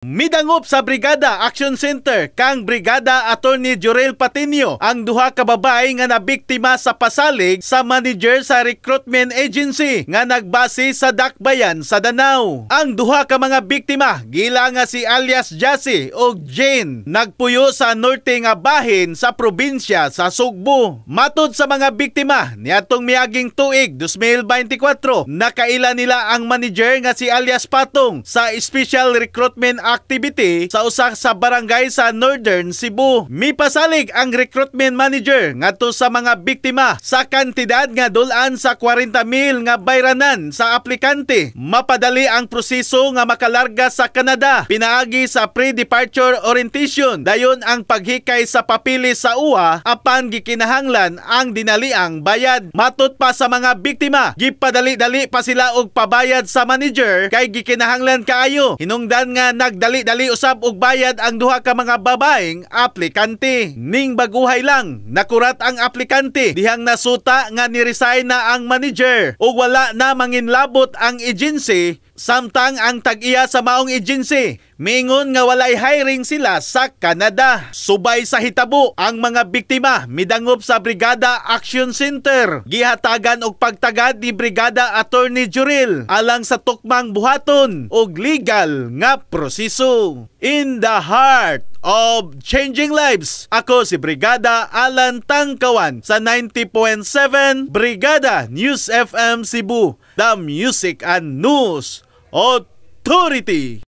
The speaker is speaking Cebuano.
Midangop sa Brigada Action Center kang Brigada Attorney Jurel Patinio ang duha ka babae nga nabiktima sa pasalig sa manager sa recruitment agency nga nagbase sa Dakbayan sa Danao. Ang duha ka mga biktima gila nga si alias Jassy ug Jane, nagpuyo sa norte nga bahin sa probinsya sa Sugbo. Matod sa mga biktima, niadtong miaging tuig 2024, nakaila nila ang manager nga si alias Patong sa special recruitment activity sa usa sa barangay sa Northern Cebu. Mipasalig ang recruitment manager ngadto sa mga biktima sa kantidad nga dul-an sa 40,000 nga bayranan sa aplikante. Mapadali ang proseso nga makalarga sa Canada pinaagi sa pre-departure orientation, dayon ang paghikay sa papeles sa UWA, apan gikinahanglan ang dinaliang bayad. Matod pa sa mga biktima, gipadali-dali pa sila og pabayad sa manager kay gikinahanglan kaayo. Hinungdan nga nagdali-dali usab og bayad ang duha ka mga babaeng aplikante. Ning baguhay lang, nakurat ang aplikante dihang nasuta nga ni-resign na ang manager ug wala na manginlabot ang agency, samtang ang tag-iya sa maong agency miingon nga walay hiring sila sa Canada. Subay sa hitabo, ang mga biktima midangop sa Brigada Action Center. Gihatagan og pagtagad ni Brigada Attorney Juril alang sa tukmang buhaton og legal nga proseso. In the heart of changing lives, ako si Brigada Alan Tangkawan sa 90.7 Brigada News FM Cebu, the Music and News Authority.